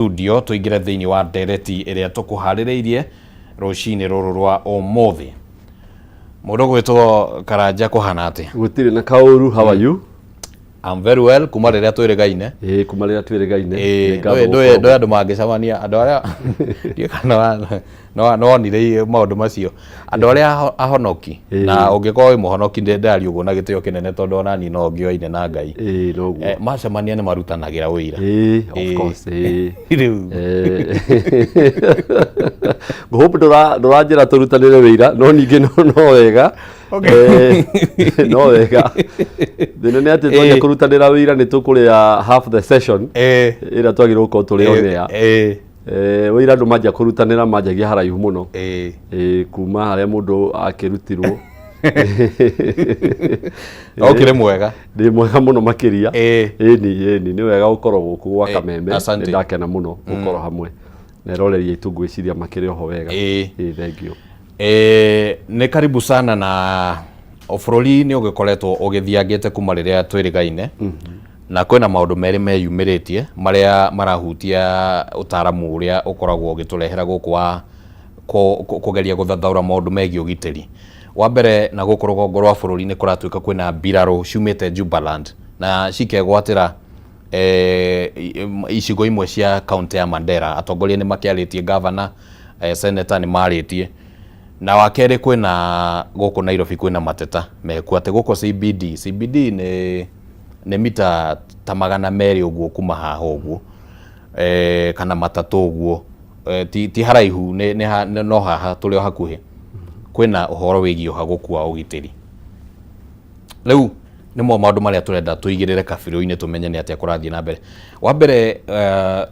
Studio tũingĩre thĩinĩ wa ndereti ĩrĩa tũkũharĩrĩirie rũcinĩ rũrũ rwa ũmũthĩ. Mũndũ gwĩtwo Karanja, kũhana atĩa? Gũtirĩ na kaũru, how are you? I'm very well kuma rĩrĩa twĩrĩgaine. Ĩĩ, kuma rĩrĩa twĩrĩgaine. Ĩĩ, Nĩ ngatho ndũĩ gũkorwo. Ndũĩ andũ mangĩcemania, andũ arĩa ndiũĩ kana nĩwonire maũndũ macio, andũ arĩa ahonoki. Na ũngĩkorwo wĩ mũhonoki, ndĩraria ũguo na gĩtĩo kĩnene tondũ ona niĩ no ngĩoine na Ngai. Ĩĩ, noguo. Macemania nĩ marutanagĩra ũira. Ĩĩ, of course, ĩĩ. Rĩu Ngũhope ndũranjĩra tũrutanĩre wĩira, no ningĩ no wega. No wega. Thĩna nĩ atĩ twanjia kũrutanĩra wĩira nĩ tũkũrĩa half the session ĩrĩa twagĩrĩirwo gũkorwo tũrĩ on air. Wĩira andũ manjia kũrutanĩra manjagia haraihu mũno. Kuma harĩa mũndũ akĩrutirwo. Ũkĩrĩ mwega? Ndĩ mwega mũno makĩria. Ĩni, ĩni, nĩ wega gũkorwo gũkũ gwa Kameme. Asante. Nĩ ndakena mũno gũkorwo hamwe na eroreri aitũ, ngwĩciria makĩrĩ oho wega. Ĩĩ, thank you. Nĩ karibu sana. Na bũrũri nĩ ũgĩkoretwo ũgĩthiangĩte kuma rĩrĩa twĩrĩgaine, na kwĩna maũndũ merĩ meyumĩrĩtie marĩa marahutia ũtaaramu ũrĩa ũkoragwo ũgĩtũrehera gũkũ wa kũgeria gũthathaũra maũndũ megiĩ ũgitĩri. Wa mbere, na gũkũ rũgongo rwa bũrũri nĩ kũratuĩka kwĩna mbirarũ ciumĩte Jubaland na cikegwatĩra icigo imwe cia kaunti ya Mandera. Atongoria nĩ makĩarĩtie, gavana, senator nĩ marĩtie. Na wa kerĩ, kwĩna gũkũ Nairobi kwĩna mateta mekuo atĩ gũkũ CBD, CBD nĩ mita ta 200 ũguo kuma haha ũguo, kana 3 ũguo, ti haraihu, nĩ no haha tũrĩ o hakuhĩ, kwĩna ũhoro wĩgiĩ ũhagũku wa ũgitĩri. Rĩu nĩmo maũndũ marĩa tũrenda tũigĩrĩre kabirũ-inĩ tũmenye nĩ atĩa kũrathiĩ na mbere. Wa mbere,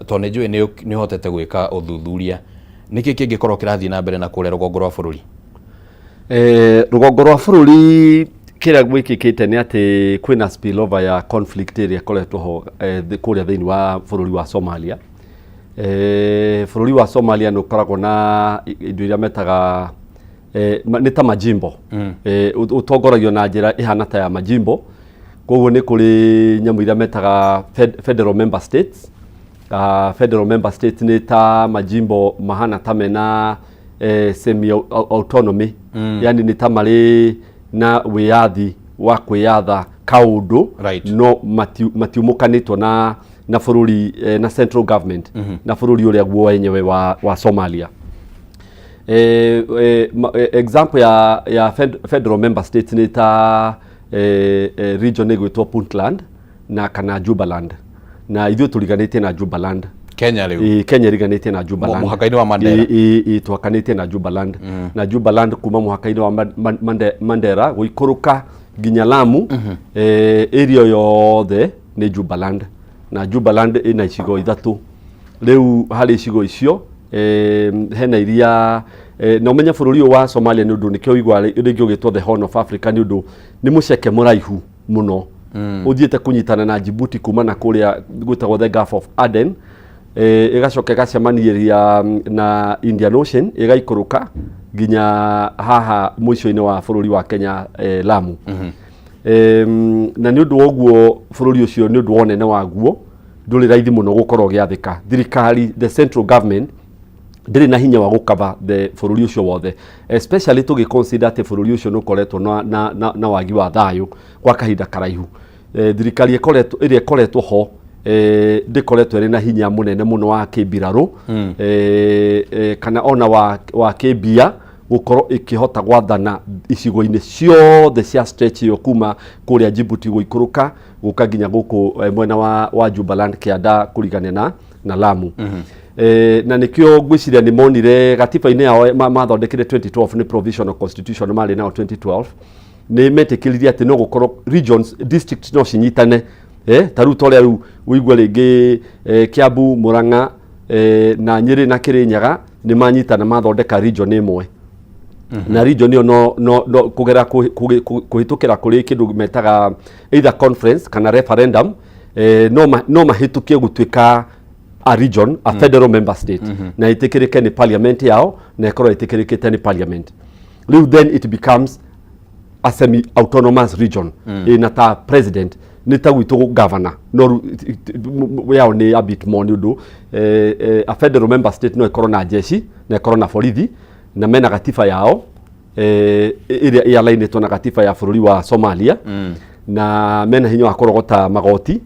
tondũ nĩ njũĩ nĩ ũhotete gwĩka ũthuthuria, nĩkĩ kĩngĩkorwo kĩrathiĩ na mbere na kũrĩa rũgongo rwa bũrũri? Rũgongo rwa bũrũri, kĩrĩa gwĩkĩkĩte nĩ atĩ kwĩna spillover ya conflict ĩrĩa ĩkoretwo ho kũrĩa thĩinĩ wa bũrũri wa Somalia. Bũrũri wa Somalia nĩ ũkoragwo na indo iria metaga nĩ ta majimbo. Ũtongoragio na njĩra ĩhana ta ya majimbo, koguo nĩ kũrĩ nyamũ iria metaga federal member states. Federal member states nĩ ta majimbo mahana ta mena semi autonomy, yani nĩ ta marĩ na wĩyathi wa kwĩyatha kaũndũ, no matiumũkanĩtwo na bũrũri, na central government, na bũrũri ũrĩa guo wenyewe wa Somalia. Example ya federal member states nĩ ta region ĩgwĩtwo Puntland na kana Jubaland, na ithuĩ tũriganĩtie na Jubaland. Kenya rĩu? Ĩĩ, Kenya ĩriganĩtie na Jubaland. Mũhaka-inĩ wa Mandera. Ĩĩ, tũhakanĩtie na Jubaland, na Jubaland kuma mũhaka-inĩ wa Mandera gũikũrũka nginya Lamu, area yothe nĩ Jubaland, na Jubaland ĩna icigo ithatũ. Rĩu harĩ icigo icio, hena iria, na ũmenye bũrũri ũyũ wa Somalia, nĩ ũndũ nĩkĩo ũigua rĩngĩ ũgĩtwo the Horn of Africa, nĩ ũndũ nĩ mũceke mũraihu mũno ũthiĩte kũnyitana na Djibouti kuma na kũrĩa gwĩtagwo the Gulf of Aden, ĩgacoka ĩgacemanĩria na Indian Ocean, ĩgaikũrũka nginya haha mũico-inĩ wa bũrũri wa Kenya, Lamu. Na nĩ ũndũ wa ũguo bũrũri ũcio, nĩ ũndũ wa ũnene waguo, ndũrĩ raithi mũno gũkorwo ũgĩathĩka thirikari. The central government ndĩrĩ na hinya wa gũkava the bũrũri ũcio wothe, especially tũgĩ consider atĩ bũrũri ũcio nĩ ũkoretwo na wagi wa thayũ gwa kahinda karaihu. Thirikari ĩkoretwo ĩrĩa ĩkoretwo ho, ndĩkoretwo ĩrĩ na hinya mũnene mũno wa kĩmbirarũ, kana ona wa kĩmbia gũkorwo ĩkĩhota gwathana icigo-inĩ ciothe cia stretch ĩyo kuma kũrĩa Djibouti gũikũrũka gũka nginya gũkũ, mwena wa Jubaland kĩanda kũrigania na Lamu. Na nĩkĩo ngwĩciria nĩ monire gatiba-inĩ yao mathondekire 2012, nĩ provisional constitution marĩ nao 2012, nĩ metĩkĩririe atĩ no gũkorwo regions, districts no cinyitane, ta rĩu ta ũrĩa rĩu ũigue rĩngĩ, Kiambu, Murang'a, na Nyĩrĩ na Kĩrĩnyaga nĩ manyitana mathondeka region ĩmwe, na region ĩyo no kũgera kũhĩtũkĩra kũrĩ kĩndũ metaga either conference kana referendum, no mahĩtũkie gũtuĩka a region, a federal member state, na ĩtĩkĩrĩke nĩ parliament yao, na ĩkorwo ĩtĩkĩrĩkĩte nĩ parliament. Rĩu then it becomes a semi autonomous region, ĩna ta president. Nĩ ta gwitũ governor, no rĩu yao nĩ a bit more, nĩ ũndũ a federal member state no ĩkorwo na jeshi na ĩkorwo na borithi na mena gatiba yao ĩrĩa ĩalainĩtwo na gatiba ya bũrũri wa Somalia, na mena hinya wa kũrogota magoti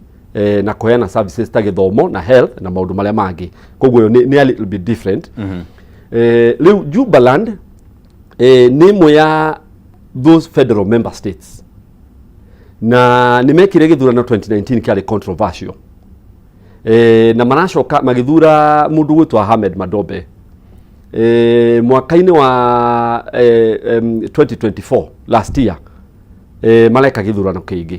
na kũheana services ta gĩthomo na health na maũndũ marĩa mangĩ. Koguo ĩyo nĩ a little bit different. Rĩu Jubaland nĩ ĩmwe ya those federal member states, na nĩ mekire gĩthurano 2019 kĩarĩ controversial, na maracoka magĩthura mũndũ gwĩtwo Ahmed Madobe mwaka-inĩ wa 2024, last year, mareka gĩthurano kĩngĩ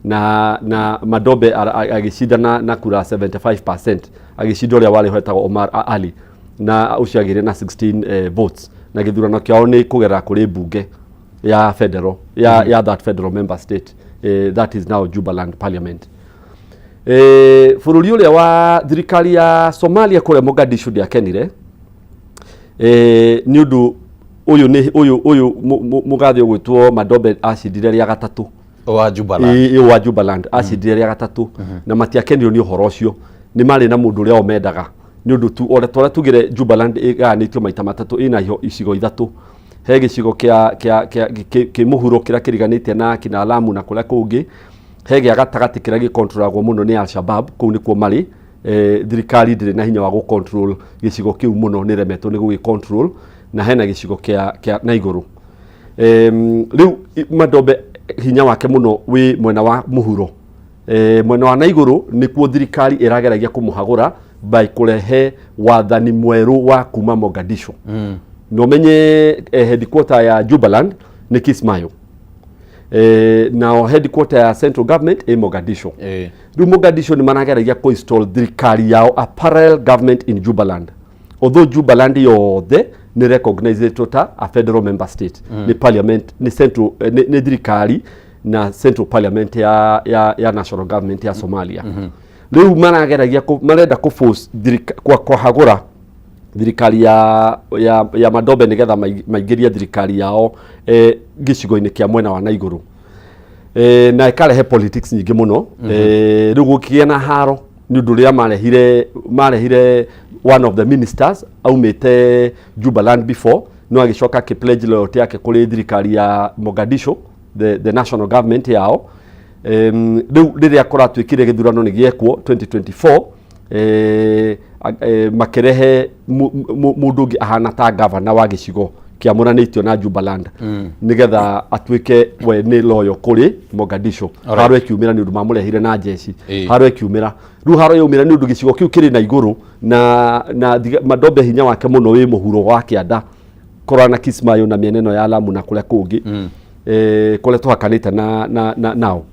na Madobe agĩcinda na kura 75%, agĩcinda ũrĩa warĩ ho etagwo Omar Ali, na ũcio agĩire na 16 votes. Na gĩthurano kĩao nĩ kũgerera kũrĩ mbunge ya federal ya that federal member state, that is now Jubaland parliament. Bũrũri ũrĩa wa thirikari ya Somalia kũrĩa Mogadishu ndĩakenire nĩ ũndũ ũyũ, nĩ ũyũ mũgathĩ ũgwĩtwo Madobe acindire rĩa gatatũ. Wa Jubaland? Ĩ wa Jubaland acindire rĩa gatatũ, na matiakenirio nĩ ũhoro ũcio. Nĩ marĩ na mũndũ ũrĩa o mendaga, nĩ ũndũ tu ore tũrĩa tugire Jubaland ĩgayanĩtio maita matatũ, ĩna icigo ithatũ. He gĩcigo kĩa kĩ mũhuro kĩrĩa kĩriganĩtie na kina Lamu na kũrĩa kũngĩ, he gĩa gatagatĩ kĩrĩa gĩkontrolagwo mũno nĩ Al-Shabaab, kũu nĩkuo marĩ. Thirikari ndĩrĩ na hinya wa gũcontrol gĩcigo kĩu mũno, nĩ remetwo nĩ gũgĩcontrol. Na hena gĩcigo kĩa na igũrũ. Rĩu Madobe hinya wake mũno wĩ mwena wa mũhuro. Mwena wa na igũrũ nĩkuo thirikari ĩrageragia kũmũhagũra by kũrehe wathani mwerũ wa kuma Mogadishu. Na ũmenye headquarter ya Jubaland nĩ Kismayo, nao headquarter ya central government ĩ Mogadishu. Rĩu Mogadishu nĩ marageragia kũ-install thirikari yao, a parallel government in Jubaland, although Jubaland yothe nĩ recognized ta a federal member state nĩ parliament, nĩ central, nĩ thirikari na central parliament ya national government ya Somalia. Rĩu marageragia marenda kũ force kwahagũra thirikari ya Madobe nĩgetha maingĩrie thirikari yao gĩcigo-inĩ kĩa mwena wa na igũrũ, na ĩkarehe politics nyingĩ mũno. Rĩu gũkĩgĩa na haro nĩ ũndũ ũrĩa marehire one of the ministers aumĩte Jubaland before, no agĩcoka akĩ pledge loyalty yake kũrĩ thirikari ya Mogadishu, the national government yao. Rĩu rĩrĩa kũratuĩkire gĩthurano nĩ gĩekwo 2024, makĩrehe mũndũ ũngĩ ahana ta gavana wa gĩcigo kĩamũranĩtio na Jubaland nĩgetha atuĩke we nĩ loyal kũrĩ Mogadishu. Haro ĩkiumĩra nĩ ũndũ mamũrehire na jeshi. Haro ĩkiumĩra, rĩu haro yaumĩra nĩ ũndũ gĩcigo kĩu kĩrĩ na igũrũ na Madobe hinya wake mũno wĩ mũhuro wa kĩanda kũrora na Kismayo na mĩena ĩno ya Lamu na kũrĩa kũngĩ, kũrĩa tũhakanĩte na nao.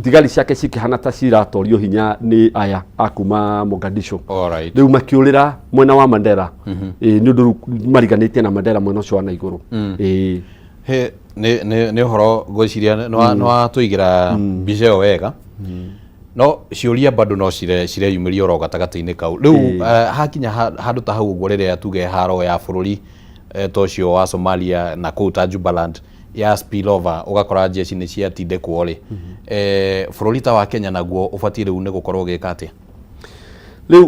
Thigari ciake cikĩhana ta ciratorio hinya nĩ aya a kuma Mogadishu. Rĩu makĩũrĩra mwena wa Mandera, nĩ ũndũ rĩu mariganĩtie na Mandera mwena ũcio wa na igũrũ. He nĩ ũhoro ngwĩciria nĩ watũigĩra mbica ĩyo wega, no ciũria bado no cireyumĩria oro gatagatĩ-inĩ kau. Rĩu hakinya handũ ta hau ũguo, rĩrĩa tuge haro ya bũrũri ta ũcio wa Somalia na kũu ta Jubaland ya spill over, ũgakora jeshi nĩ ciatindĩkwo rĩ, bũrũri ta wa Kenya naguo ũbatiĩ rĩu nĩ gũkorwo ũgĩka atĩa? Rĩu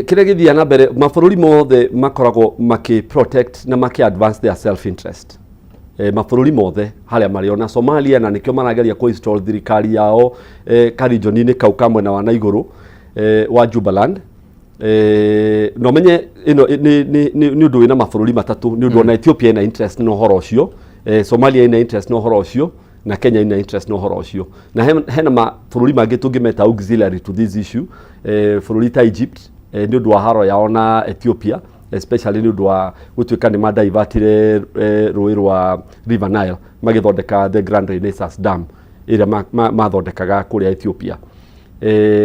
kĩrĩa gĩthiaga na mbere, mabũrũri mothe makoragwo makĩ protect na makĩ advance their self interest, mabũrũri mothe harĩa marĩ, ona Somalia, na nĩkĩo marageria kũ install thirikari yao karijoni-inĩ kau ka mwena wa na igũrũ wa Jubaland. Na ũmenye ĩno nĩ ũndũ wĩna mabũrũri matatũ, nĩ ũndũ ona Ethiopia ĩna interest na ũhoro ũcio, Somalia ĩna interest na ũhoro ũcio, na Kenya ĩna interest na ũhoro ũcio, na hena mabũrũri mangĩ tũngĩmeta auxiliary to this issue, bũrũri ta Egypt, nĩ ũndũ wa haro yao na Ethiopia, especially nĩ ũndũ wa gũtuĩka nĩ madivertire rũĩ rwa River Nile magĩthondeka the Grand Renaissance Dam ĩrĩa mathondekaga kũrĩa Ethiopia,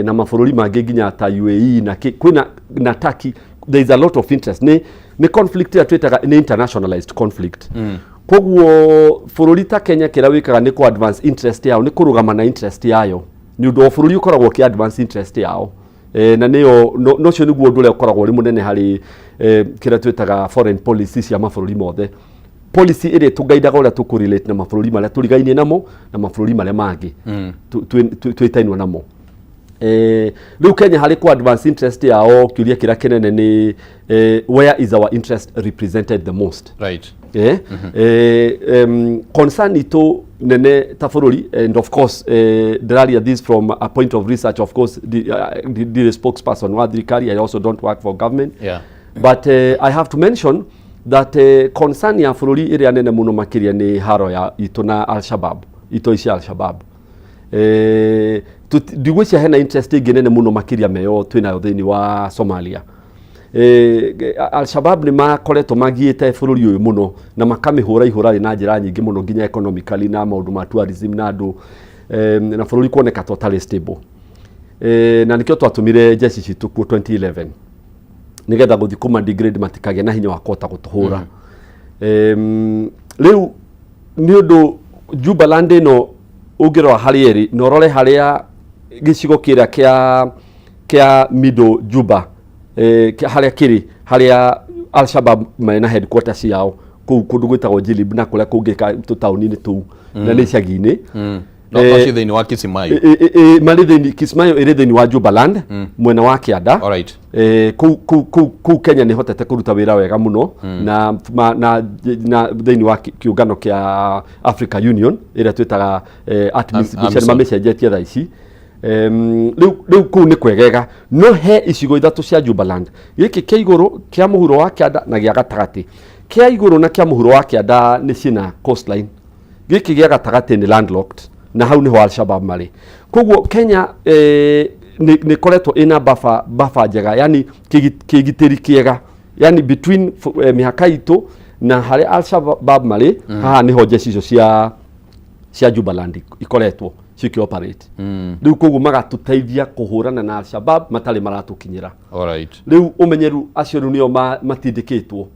na mabũrũri mangĩ nginya ta UAE na kwĩna na Turkey. There is a lot of interest. Nĩ conflict ĩrĩa twĩtaga nĩ internationalized conflict. Koguo bũrũri ta Kenya kĩrĩa wĩkaga nĩ kũ advance interest yao, nĩ kũrũgama na interest yayo, nĩ ũndũ o bũrũri ũkoragwo ũkĩ advance interest yao, na nĩyo no ũcio nĩguo ũndũ ũrĩa ũkoragwo ũrĩ mũnene harĩ kĩrĩa twĩtaga foreign policy cia mabũrũri mothe. Policy ĩrĩa tũgaidaga ũrĩa tũkũrelate na mabũrũri marĩa tũrigainie namo na mabũrũri marĩa mangĩ twĩtainwo namo. Rĩu Kenya harĩ ku advance interest yao, kĩũria kĩrĩa kĩnene nĩ where is our interest represented the most? Concern itũ nene ta bũrũri, and of course ndĩraria this from a point of research, of course the spokesperson wa thirikari, I also don't work for government, but I have to mention that concern ya bũrũri ĩrĩa nene mũno makĩria nĩ haro ya itũ na Al-Shabab, itoi cia Al-Shabab. Ndigwĩciria hena interest ĩngĩ nene mũno makĩria meyo twĩnayo thĩinĩ wa Somalia. Al-Shabab nĩ makoretwo magiĩte bũrũri ũyũ mũno na makamĩhũra ihũra rĩ na njĩra nyingĩ mũno, nginya economically na maũndũ ma tourism na andũ, na bũrũri kuoneka ta ũtarĩ stable. Na nĩkĩo twatũmire jeshi citũ kuo 2011 nĩgetha gũthiĩ kũma degrade matikagĩe na hinya wa kũhota gũtũhũra. Rĩu nĩ ũndũ Jubaland ĩno ũngĩrora harĩa ĩrĩ na ũrore harĩa gĩcigo kĩrĩa kĩa Middle Juba, harĩa kĩrĩ, harĩa Al-Shabab mena headquarters ciao kũu kũndũ gwĩtagwo Jilib na kũrĩa kũngĩ tũtaũni-inĩ tũu na nĩ icagi-inĩ. No ci thĩinĩ wa Kisimayu? Marĩ thĩinĩ, Kismayo ĩrĩ thĩinĩ wa Jubaland mwena wa kĩanda. Kũu Kenya nĩ hotete kũruta wĩra wega mũno na thĩinĩ wa kĩũngano kĩa Africa Union ĩrĩa twĩtaga ATMIS. AMISOM. Mamĩcenjetie thaa ici. Rĩu kũu nĩ kwegega, no he icigo ithatũ cia Jubaland: gĩkĩ kĩa igũrũ, kĩa mũhuro wa kĩanda na gĩa gatagatĩ. Kĩa igũrũ na kĩa mũhuro wa kĩanda nĩ ciĩna coastline, gĩkĩ gĩa gatagatĩ nĩ landlocked na hau nĩho Al-Shabab marĩ. Koguo Kenya nĩ ĩkoretwo ĩna buffer njega, yani kĩgitĩri kĩega, yani between mĩhaka itũ na harĩa Al-Shabab marĩ. Haha nĩho jeshi icio cia Jubaland ikoretwo cikĩoperate. Rĩu koguo magatũteithia kũhũrana na Al-Shabab matarĩ maratũkinyĩra. Rĩu ũmenye rĩu acio rĩu nĩo matindĩkĩtwo.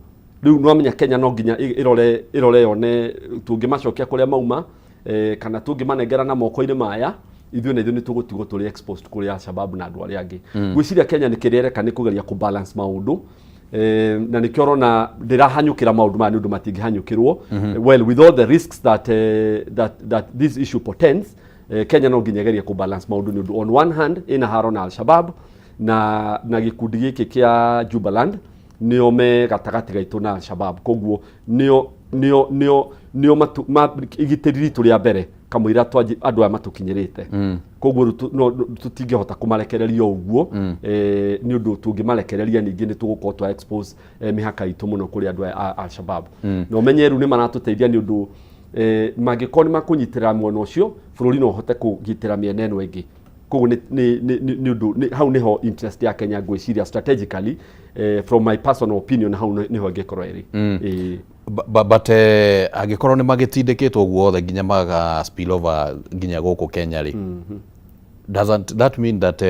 Rĩu nwamenya Kenya no nginya ĩrore yone tũngĩmacokia kũrĩa mauma, kana tũngĩmanengera na moko-inĩ maya, ithuĩ na ithuĩ nĩ tũgũtigwo tũrĩ exposed kũrĩ Al-Shabab na andũ arĩa angĩ. Ngwĩciria Kenya nĩ kĩrĩa ĩreka nĩ kũgeria kũ balance maũndũ, na nĩkĩo ũrona ndĩrahanyũkĩra maũndũ maya, nĩ ũndũ matingĩhanyũkĩrwo. Well, with all the risks that this issue portends, Kenya no nginya ĩgerie kũ balance maũndũ, nĩ ũndũ on one hand ĩna haro na Al-Shabab na gĩkundi gĩkĩ kĩa Jubaland nĩo me gatagatĩ gaitũ na Al-Shabab. Koguo nĩo igitĩri ritũ rĩa mbere kamũira andũ aya matũkinyĩrĩte. Koguo rĩu no tũtingĩhota kũmarekereria o ũguo, nĩ ũndũ tũngĩmarekereria ningĩ nĩ tũgũkorwo twa expose mĩhaka itũ mũno kũrĩ andũ aya a Al-Shabab. Na ũmenye rĩu nĩ maratũteithia, nĩ ũndũ mangĩkorwo nĩ makũnyitĩrĩra mwena ũcio, bũrũri no ũhote kũgitĩra mĩena ĩno ĩngĩ. Koguo nĩ ũndũ hau nĩho interest ya Kenya, ngwĩciria strategically, from my personal opinion, hau nĩho ĩngĩkorwo ĩrĩ. But angĩkorwo nĩ magĩtindĩkĩtwo guothe nginya maga spill over nginya gũkũ Kenya rĩ, doesn't that mean that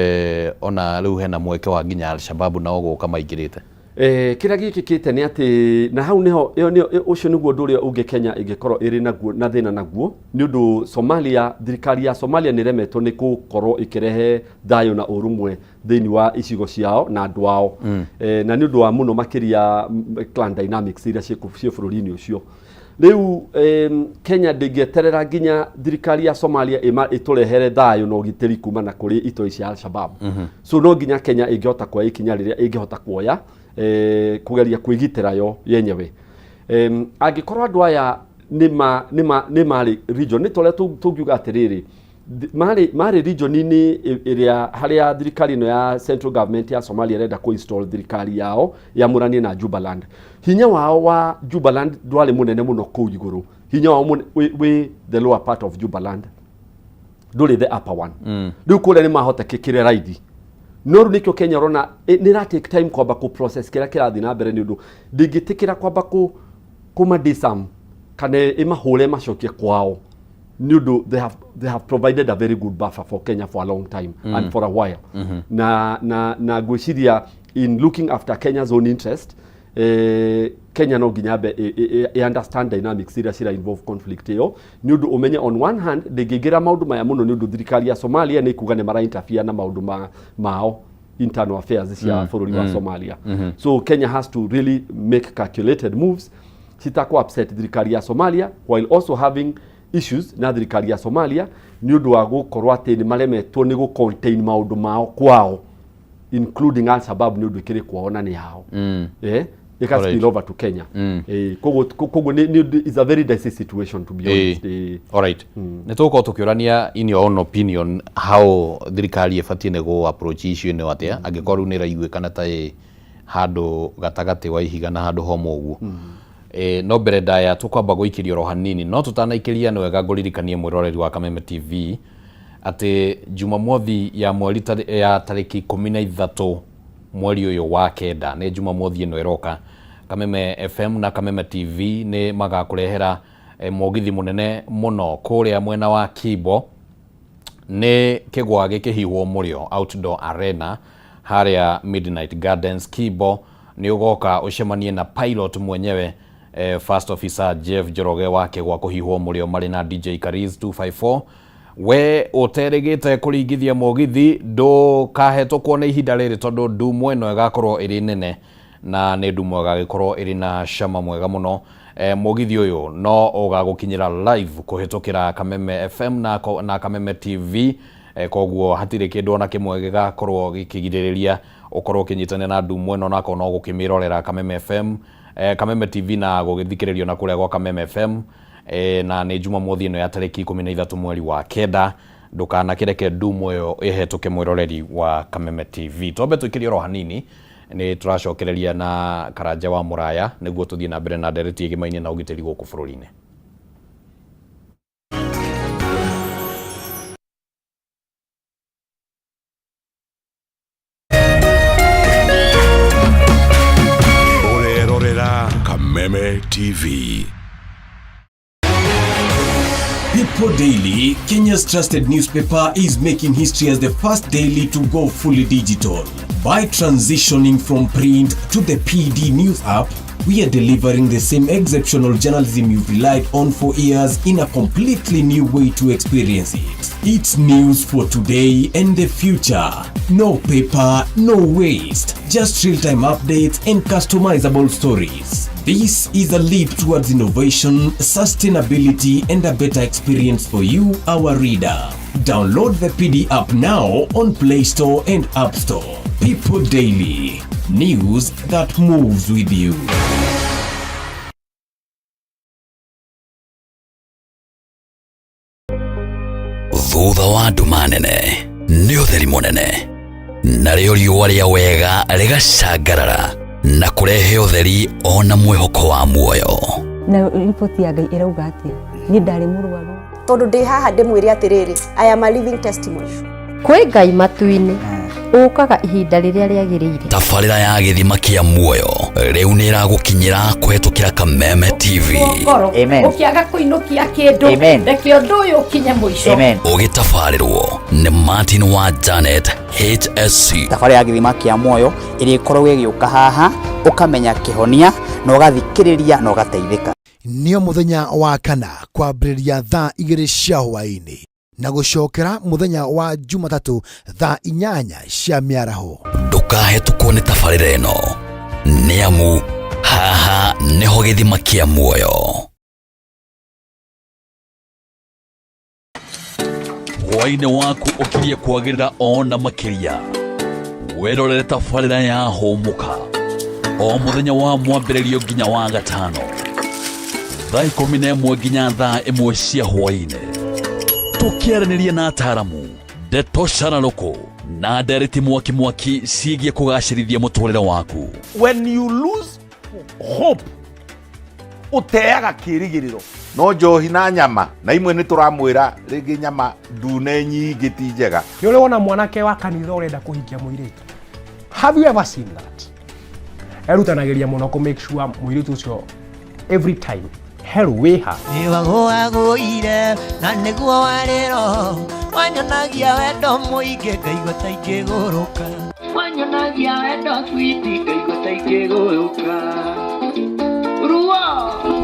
ona rĩu hena mweke wa nginya Al-Shabaab nao gũka maingĩrĩte? Kĩrĩa gĩkĩkĩte nĩ atĩ na hau nĩho ĩyo nĩyo ũcio nĩguo ũndũ ũrĩa ũngĩ Kenya ĩngĩkorwo ĩrĩ naguo na thĩna naguo, nĩ ũndũ Somalia, thirikari ya Somalia nĩ ĩremetwo nĩ gũkorwo ĩkĩrehe thayũ na ũrũmwe thĩinĩ wa icigo ciao na andũ ao. Na nĩ ũndũ wa mũno makĩria clan dynamics iria ciĩ bũrũri-inĩ ũcio. Rĩu Kenya ndĩngĩeterera nginya thirikari ya Somalia ĩtũrehere thayũ na ũgitĩri kuma na kũrĩ itoi cia Al-Shabab. So no nginya Kenya ĩngĩhota kuoya ikinya rĩrĩa ĩngĩhota kuoya, kũgeria kwĩgitĩra yo yenyewe. Angĩkorwo andũ aya nĩ marĩ region, nĩ torĩa tũngiuga atĩrĩrĩ, marĩ region-inĩ ĩrĩa harĩa thirikari ĩno ya central government ya Somalia ĩrenda kũ-install thirikari yao yamũranie na Jubaland. Hinya wao wa Jubaland ndwarĩ mũnene mũno kũu igũrũ. Hinya wao wĩ the lower part of Jubaland, ndũrĩ the upper one. Rĩu kũrĩa nĩ mahotekekire raithi, no rĩu nĩkĩo Kenya ũrona nĩ ĩra take time kwamba kũ process kĩrĩa kĩrathiĩ na mbere, nĩ ũndũ ndĩngĩtĩkĩra kwamba kũ kũma disarm kana ĩmahũre macokie kwao, nĩ ũndũ they have provided a very good buffer for Kenya for a long time and for a while. Na ngwĩciria in looking after Kenya's own interest, Kenya no nginya ambe ĩ understand dynamics iria cira involve conflict ĩyo, nĩ ũndũ ũmenye on one hand ndĩngĩingĩra maũndũ maya mũno, nĩ ũndũ thirikari ya Somalia nĩ ikuga nĩ mara interfere na maũndũ mao, internal affairs cia bũrũri wa Somalia. So Kenya has to really make calculated moves. citakũ upset thirikari ya Somalia while also having issues na thirikari ya Somalia nĩ ũndũ wa gũkorwo atĩ nĩ maremetwo nĩ gũ contain maũndũ mao kwao, including Al-Shabaab, nĩ ũndũ ĩkĩrĩ kwao na nĩ yao, ĩka spill over to Kenya. Koguo nĩ is a very dicey situation, to be honest. Alright. Nĩ tũgũkorwo tũkĩũrania, in your own opinion, how thirikari ĩbatiĩ nĩ gũ approach issue ĩno atĩa, angĩkorwo rĩu nĩ ĩraiguĩkana ta ĩ handũ gatagatĩ wa ihiga na handũ homũ ũguo. No mbere ndaya tũkwamba gũikĩria oro hanini, no tũtanaikĩria nĩ wega ngũririkanie mwĩroreri wa Kameme TV atĩ Jumamothi ya mweri ya tarĩki 13 mweri ũyũ wa kenda, nĩ Jumamothi ĩno ĩroka, Kameme FM na Kameme TV nĩ magakũrehera mũgithi mũnene mũno kũrĩa mwena wa Kibo, nĩ kĩgwa gĩkĩhihwo mũrĩo outdoor arena harĩa Midnight Gardens Kibo. Nĩ ũgoka ũcemanie na pilot mwenyewe, First Officer Jeff Njoroge wa kĩgwa kũhihwo mũrĩo marĩ na DJ Kariz 254. We ũterĩgĩte kũringithia mũgithi, ndũkahetũkwo nĩ ihinda rĩrĩ, tondũ ndumo ĩno ĩgakorwo ĩrĩ nene na nĩ ndumo ĩgagĩkorwo ĩrĩ na cama mwega mũno. Mũgithi ũyũ no ũgagũkinyĩra live kũhĩtũkĩra Kameme FM na Kameme TV. Koguo hatirĩ kĩndũ ona kĩmwe gĩgakorwo gĩkĩgirĩrĩria ũkorwo ũkĩnyitanĩra na ndumo ĩno, nakorwo no gũkĩmĩrorera Kameme FM, Kameme TV, na gũgĩthikĩrĩrio na kũrĩa gwa Kameme FM. Na nĩ Jumamothi ĩno ya tarĩki 13 mweri wa kenda. Ndũkanakĩreke ndumo ĩyo ĩhetũke, mwĩroreri wa Kameme TV. Twambe tũikĩrie oro hanini, nĩ tũracokereria na Karanja wa Mũraya nĩguo tũthiĩ na mbere na ndereti ĩgĩmainie na ũgitĩri gũkũ bũrũri-inĩ. Ũrerorera Kameme TV. People Daily, Kenya's trusted newspaper, is making history as the first daily to go fully digital. By transitioning from print to the PD News app, we are delivering the same exceptional journalism you've relied on for years in a completely new way to experience it. It's news for today and the future. No paper, no waste, just real-time updates and customizable stories. This is a leap towards innovation, sustainability, and a better experience for you, our reader. Download the PD app now on Play Store and App Store. People Daily, news that moves with you. Thutha wa nduma nene nĩ ũtheri mũnene, narĩo riũa rĩa wega rĩgacangarara na kũrehe ũtheri ona mwĩhoko wa muoyo. Na riboti ya Ngai ĩrauga atĩa? Niĩ ndarĩ mũrwaru. Tondũ ndĩ haha ndĩmwĩre atĩrĩrĩ, I am a living testimony. Kwĩ Ngai matu-inĩ ũkaga ihinda rĩrĩa rĩagĩrĩire. Tabarĩra ya Gĩthima kĩa Muoyo rĩu nĩ ĩragũkinyĩra kũhetũkĩra Kameme TV. Ngoro. Amen. Ũkĩaga kũinũkia kĩndũ, Amen. reke ũndũ ũyũ ũkinye mũico. Amen. Ũgĩtabarĩrwo nĩ Martin wa Janet HSC. Thabarĩ ya Gĩthima kĩa Muoyo ĩrĩkoragwo ĩgĩũka haha, ũkamenya kĩhonia na ũgathikĩrĩria na ũgateithĩka. Nĩo mũthenya wa kana kwambĩrĩria thaa 2 cia hwaĩ-inĩ na gũcokera mũthenya wa Jumatatũ thaa 8 cia mĩaraho. Ndũkahetũkwo nĩ tabarĩra ĩno, nĩ amu haha nĩho gĩthima kĩa muoyo. Hwaĩ-inĩ waku ũkirie kwagĩrĩra ona makĩria, wĩrorere tabarĩra ya Hũmũka o mũthenya wa mwambĩrĩrio nginya wa gatano, thaa 11 nginya thaa 1 cia hwaĩ-inĩ, tũkĩaranĩria na ataaramu, ndeto cararũkũ na ndereti mwaki mwaki ciĩgiĩ kũgacĩrithia mũtũrĩre waku. When you lose hope, ũteaga kĩrĩgĩrĩro. No njohi na nyama na imwe nĩ tũramwĩra rĩngĩ nyama ndune nyingĩ ti njega. Nĩ ũrĩ wona mwanake wa kanitha ũrenda kũhikia mũirĩtu? Have you ever seen that? Erutanagĩria mũno kũ make sure mũirĩtu ũcio every time hello, wĩha. Nĩwagũagũire na nĩguo warĩro wanyonagia wendo mũingĩ, ngaigua ta ingĩgũrũka. Wanyonagia wendo sweet, ngaigua ta ingĩgũrũka ruo.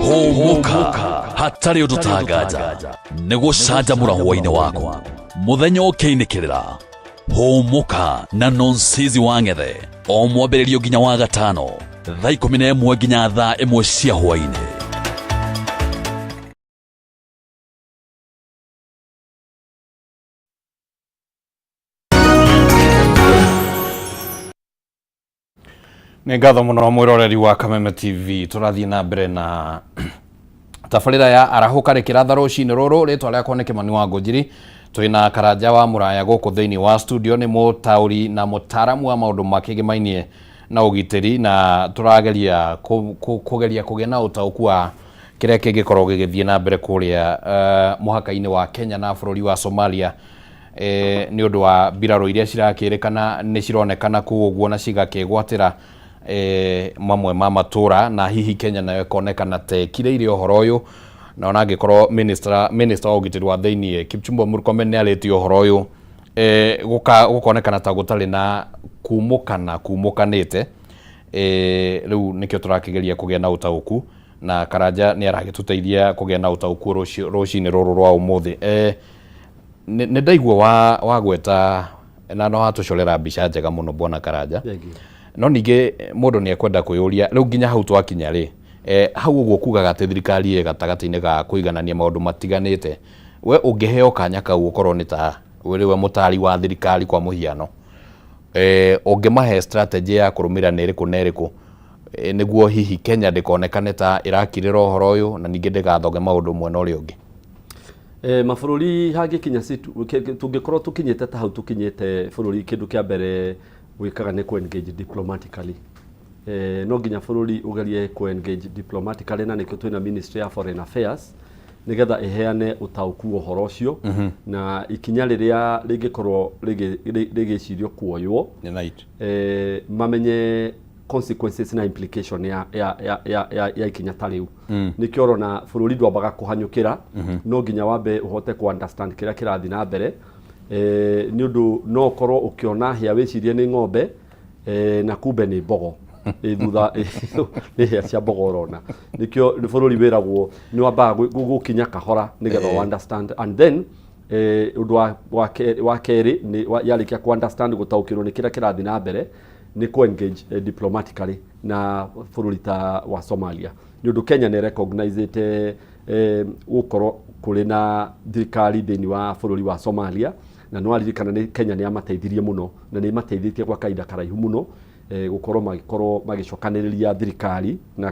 Hũmũka hatarĩ ũndũ tanganja nĩ gũcanjamũra hwaĩ-inĩ waku mũthenya ũkĩinĩkĩrĩra. Hũmũka na Nonsizi wa Ng'ethe o mwambĩrĩrio nginya wa gatano, thaa 11 nginya thaa 1 cia hwaĩ-inĩ. Nĩ ngatho mũno mwĩroreri wa Kameme TV. Tũrathiĩ na mbere na tabarĩra ya Arahũka Rĩkĩratha rũcinĩ rũrũ. Rĩtwa rĩakwa nĩ Kĩmani wa Ngũnjiri. Twĩna Karanja wa Mũraya gũkũ thĩinĩ wa studio, nĩ mũtaũri na mũtaaramu wa maũndũ makĩgĩmainie na ũgitĩri, na tũrageria kũgeria kũgĩa na ũtaũku wa kĩrĩa kĩngĩkorwo gĩgĩthiĩ na mbere kũrĩa mũhaka-inĩ wa Kenya na bũrũri wa Somalia, nĩ ũndũ wa mbirarũ iria cirakĩrĩkana nĩ cironekana kũu ũguo na cigakĩgwatĩra mamwe ma matũra, na hihi Kenya nayo ĩkonekana ta ĩkirĩire ũhoro ũyũ, na ona angĩkorwo minister wa ũgitĩri wa thĩiniĩ Kipchumba Murkomen nĩ arĩtie ũhoro ũyũ, gũkonekana ta gũtarĩ na kumũkana kumũkanĩte. Rĩu nĩkĩo tũrakĩgeria kũgĩa na ũtaũku, na Karanja nĩ aragĩtũteithia kũgĩa na ũtaũku rũcinĩ rũrũ rwa ũmũthĩ. Nĩ ndaigua wagweta na no watũcorera mbica njega mũno, bwana Karanja. Thank you. No ningĩ mũndũ nĩ ekwenda kwĩyũria rĩu nginya hau twakinya rĩ, hau ũguo kugaga atĩ thirikari ĩ gatagatĩ-inĩ ga kũiganania maũndũ matiganĩte. We ũngĩheo kanya kau ũkorwo nĩ ta ũrĩ we mũtari wa thirikari kwa mũhiano, ũngĩmahe strategy ya kũrũmĩrĩra nĩ ĩrĩkũ na ĩrĩkũ, nĩguo hihi Kenya ndĩkonekane ta ĩrakirĩra ũhoro ũyũ na ningĩ ndĩgathoge maũndũ mwena ũrĩa ũngĩ? Mabũrũri hangĩkinya tũngĩkorwo tũkinyĩte ta hau tũkinyĩte bũrũri, kĩndũ kĩa mbere wĩkaga nĩ kũ-engage diplomatically. No nginya bũrũri ũgerie kũ-engage diplomatically, na nĩkĩo twĩna Ministry ya Foreign Affairs, nĩgetha ĩheane ũtaũku wa ũhoro ũcio na ikinya rĩrĩa rĩngĩkorwo rĩgĩcirio kuoywo, Nĩ right. Mamenye consequences na implication ya ikinya ta rĩu. Nĩkĩo ũrona bũrũri ndwambaga kũhanyũkĩra. No nginya wambe ũhote ku understand kĩrĩa kĩrathiĩ na mbere, nĩ ũndũ no ũkorwo ũkĩona hĩa wĩcirie nĩ ng'ombe, na kumbe nĩ mbogo. Thutha nĩ hĩa cia mbogo ũrona. Nĩkĩo nĩ bũrũri wĩragwo nĩ wambaga gũkinya kahora nĩgetha ũ understand, and then ũndũ wa kerĩ nĩ yarĩkia ku understand, gũtaũkĩrwo nĩ kĩrĩa kĩrathiĩ na mbere, nĩ ku engage diplomatically na bũrũri ta wa Somalia, nĩ ũndũ Kenya nĩ recognizĩte gũkorwo kũrĩ na thirikari thĩinĩ wa bũrũri wa Somalia, na nĩ waririkana nĩ Kenya nĩ yamateithirie mũno na nĩ ĩmateithĩtie gwa kahinda karaihu mũno, gũkorwo magĩkorwo magĩcokanĩrĩria thirikari na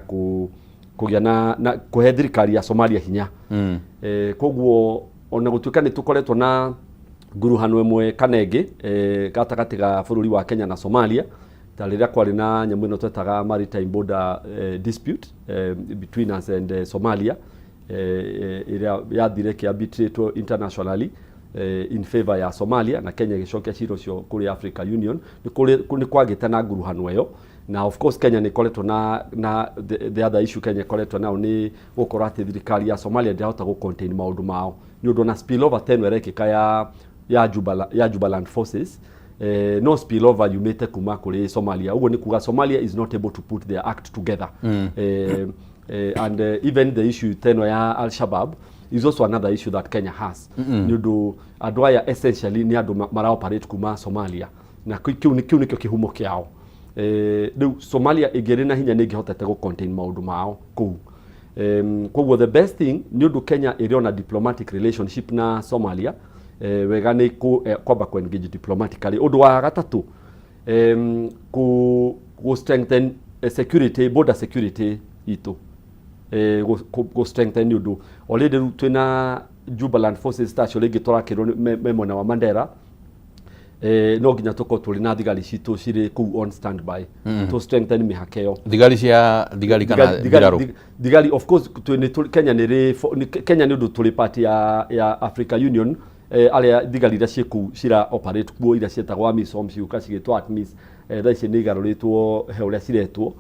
kũgĩa na kũhe thirikari ya Somalia hinya. Koguo ona gũtuĩka nĩ tũkoretwo na nguruhano ĩmwe kana ĩngĩ gatagatĩ ga bũrũri wa Kenya na Somalia, ta rĩrĩa kwarĩ na nyamũ ĩno twetaga maritime border dispute between us and Somalia, ĩrĩa yathire ĩkĩ internationally in favor ya Somalia, na Kenya ĩgĩcokia cira ũcio kũrĩ Africa Union, nĩ kwagĩte na nguruhano ĩyo. Na of course Kenya nĩ ĩkoretwo na the other issue Kenya ĩkoretwo nayo nĩ gũkorwo atĩ thirikari ya Somalia ndĩrahota gũ contain maũndũ mao, nĩ ũndũ ona spillover ta ĩno ĩrekĩka ya Jubaland forces, no spillover yumĩte kuma kũrĩ Somalia. Ũguo nĩ kuga Somalia is not able to put their act together. And even the issue teno ya Al-Shabaab is also another issue that Kenya has, nĩ ũndũ andũ aya essentially nĩ andũ mara operate kuma Somalia, na kĩu nĩkĩo kĩhumo kĩao. Rĩu Somalia ĩngĩrĩ na hinya nĩ ĩngĩhotete gũ contain maũndũ mao kũu. Koguo the best thing, nĩ ũndũ Kenya ĩrĩ ona diplomatic relationship na Somalia, wega nĩ kwamba ku engage diplomatically. Ũndũ wa gatatũ, ku strengthen security, border security itũ, go strengthen, nĩ ũndũ already rĩu twĩna Jubaland forces tacio rĩngĩ tũrakĩrwo me mwena wa Mandera, no nginya tũkorwo tũrĩ na thigari citũ cirĩ kũu on standby to strengthen mĩhaka ĩyo. Thigari cia thigari kana mbirarũ? Thigari, of course. Kenya nĩ rĩ Kenya nĩ ũndũ tũrĩ part ya Africa Union, arĩa thigari iria ciĩ kũu cira operate kuo, iria ciĩtagwo AMISOM, cigũka cigĩtwo ATMIS, thaa ici nĩ igarũrĩtwo he ũrĩa ciretwo.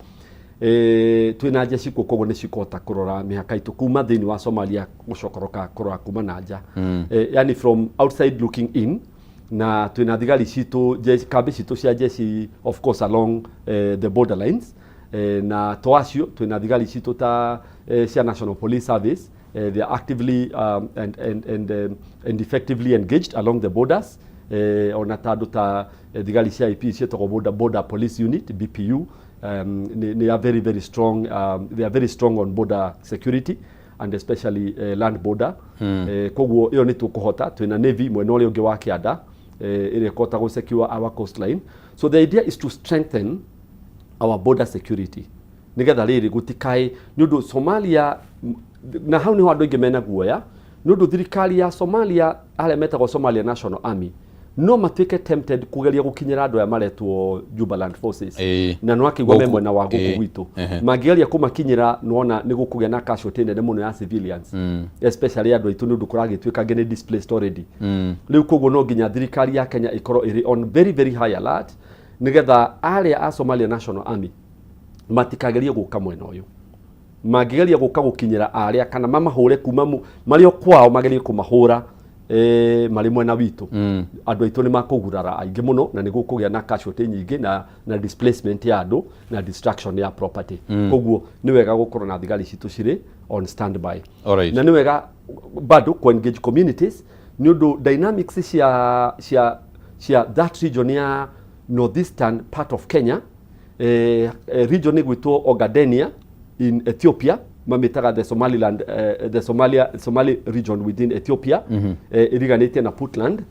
Twĩna jeshi kuo, koguo nĩ cikũhota kũrora mĩhaka itũ kuma thĩinĩ wa Somalia gũcokoroka kũrora kuma na nja, yani from outside looking in. Na twĩna thigari citũ, kambi citũ cia jeshi, of course, along the border lines, na to acio twĩna thigari citũ ta cia National Police Service. They are actively and effectively engaged along the borders. Ona ta andũ ta thigari cia IP ciĩtagwo border Police Unit, BPU, they are very very strong, they are very strong on border security and especially land border. Koguo ĩyo nĩ tũkũhota. Twĩna navy mwena ũrĩa ũngĩ wa kĩanda, ĩrĩa ĩkũhota gũ secure our coastline. So the idea is to strengthen our border security nigetha rĩrĩ gũtikaĩ nĩ ũndũ Somalia na hau nĩho andũ aingĩ mena guoya nĩ ũndũ thirikari ya Somalia arĩa metagwo Somalia National Army no matuĩke tempted kũgeria gũkinyĩra andũ aya maretwo Jubaland Forces na no akĩigua me Gũkũ. mwena wa gũkũ gwitũ mangĩgeria kũmakinyĩra nĩwona nĩ gũkũgĩa na casualty nene mũno ya civilians especially andũ aitũ nĩ ũndũ kũragĩtuĩka angĩ nĩ displaced already. Rĩu koguo no nginya thirikari ya Kenya ĩkorwo ĩrĩ on very very high alert nĩgetha arĩa a Somalia National Army matikagerie gũka mwena ũyũ. Mangĩgeria gũka gũkinyĩra arĩa kana mamahũre kuma marĩ o kwao magerie kũmahũra marĩ mwena witũ, andũ aitũ nĩ makũgurara aingĩ mũno na nĩ gũkũgĩa na casualty nyingĩ na displacement ya andũ na destruction ya property. Koguo nĩ wega gũkorwo na thigari citũ cirĩ on standby. Na nĩ wega bado ku engage communities nĩ ũndũ dynamics cia that region ya northeastern part of Kenya, region ĩgwĩtwo Ogadenia in Ethiopia, mamĩtaga the Somaliland, the Somalia Somali region within Ethiopia, ĩriganĩtie na Puntland,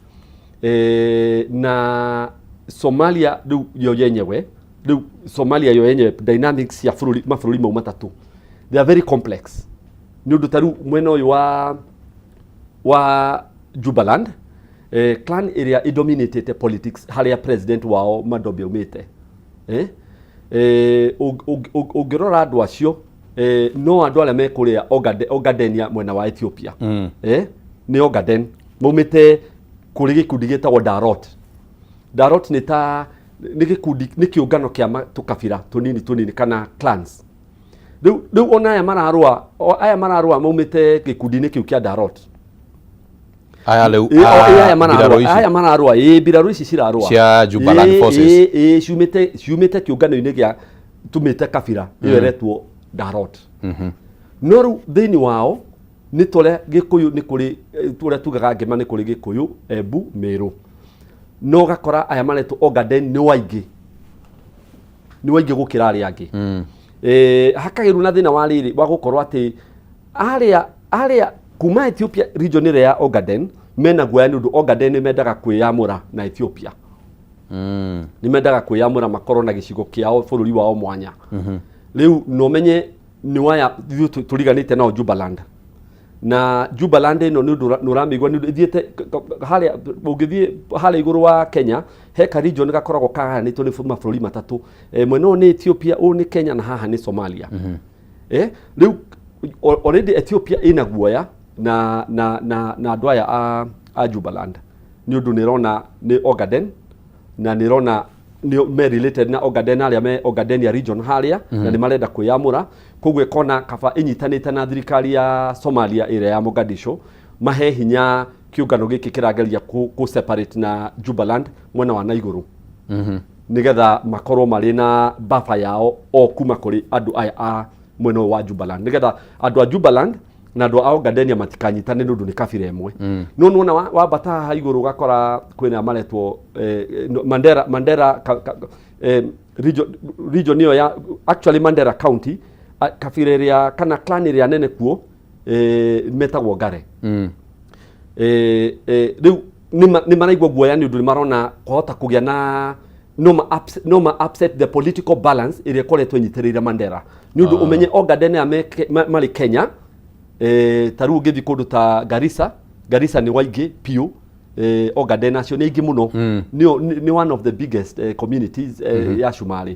na Somalia rĩu yo yenyewe. Rĩu Somalia yo yenyewe, dynamics ya bũrũri, mabũrũri mau matatũ, they are very complex nĩ ũndũ ta rĩu mwena ũyũ wa Jubaland, clan ĩrĩa ĩdominatĩte politics harĩa president wao Madobe aumĩte, ũngĩrora andũ acio, no andũ arĩa me kũrĩa Ogadenia mwena wa Ethiopia, nĩ Ogaden maumĩte kũrĩ gĩkundi gĩtagwo Darot. Darot nĩ ta nĩ gĩkundi, nĩ kĩũngano kĩa tũkabira tũnini tũnini kana clans. Rĩu ona aya mararũa, aya mararũa maumĩte gĩkundi-inĩ kĩu kĩa Darot. Aya rĩu Ĩ, aya mbirarũ mararũa ici. Aya mararũa, ĩ mbirarũ ici cirarũa Cia Jubaland Forces. Ĩ ciumĩte kĩũngano-inĩ gĩa tumĩte kabira ĩyo ĩretwo Darot. No rĩu thĩinĩ wao nĩ tũrĩa Gĩkũyũ nĩ kũrĩ, tũrĩa tugaga ngĩma nĩ kũrĩ Gĩkũyũ, Embu, Mĩrũ, no ũgakora aya maretwo Ogaden nĩ waingĩ gũkĩra arĩa angĩ. Hakagĩrwo na thĩna wa rĩrĩ wa gũkorwo atĩ arĩa kuma Ethiopia, region ĩrĩa ya Ogaden, mena guoya nĩ ũndũ Ogaden nĩ mendaga kwĩyamũra na Ethiopia. Nĩ mendaga kwĩyamũra makorwo na gĩcigo kĩao, bũrũri wao mwanya. Rĩu no menye nĩ waya ithuĩ tũriganĩte nao Jubaland, na Jubaland ĩno nĩ ũndũ nĩ ũramĩigua nĩ ũndũ ĩthiĩte harĩa ũngĩthiĩ harĩa igũrũ wa Kenya he ka region gakoragwo kagayanĩtwo nĩ mabũrũri matatũ. Mwena ũyũ nĩ Ethiopia, ũyũ nĩ Kenya na haha nĩ Somalia. Rĩu already Ethiopia ĩna guoya na andũ aya a Jubaland nĩ ũndũ nĩ ĩrona nĩ Ogaden na nĩ ĩrona nĩ me related na Ogaden arĩa me Ogadenia region harĩa na nĩ marenda kwĩyamũra. Koguo ĩkona kaba ĩnyitanĩte na thirikari ya Somalia ĩrĩa ya Mogadishu mahe hinya kĩũngano gĩkĩ kĩrageria kũ separate na Jubaland mwena wa na igũrũ nĩgetha makorwo marĩ na buffer yao o kuma kũrĩ andũ aya a mwena ũyũ wa Jubaland, nĩgetha andũ a Jubaland na andũ a Ogadenia matikanyitane nĩ ũndũ nĩ kabira ĩmwe. No nĩwona wambata haha igũrũ ũgakora kwĩna maretwo no, Mandera region ĩyo ya actually Mandera County, kabira ĩrĩa kana clan ĩrĩa nene kuo, metagwo Ngare. Rĩu nĩ maraigua guoya nĩ ũndũ nĩ marona kwahota kũgĩa na no ma upset the political balance ĩrĩa ĩkoretwo ĩnyitĩrĩire Mandera nĩ ũndũ ũmenye Ogaden aya marĩ Kenya, ta rĩu ũngĩthiĩ kũndũ ta Garissa, Garissa nĩ waingĩ piũ, Ogaden acio nĩ aingĩ mũno. Nĩ one of the biggest communities ya Cumarĩ.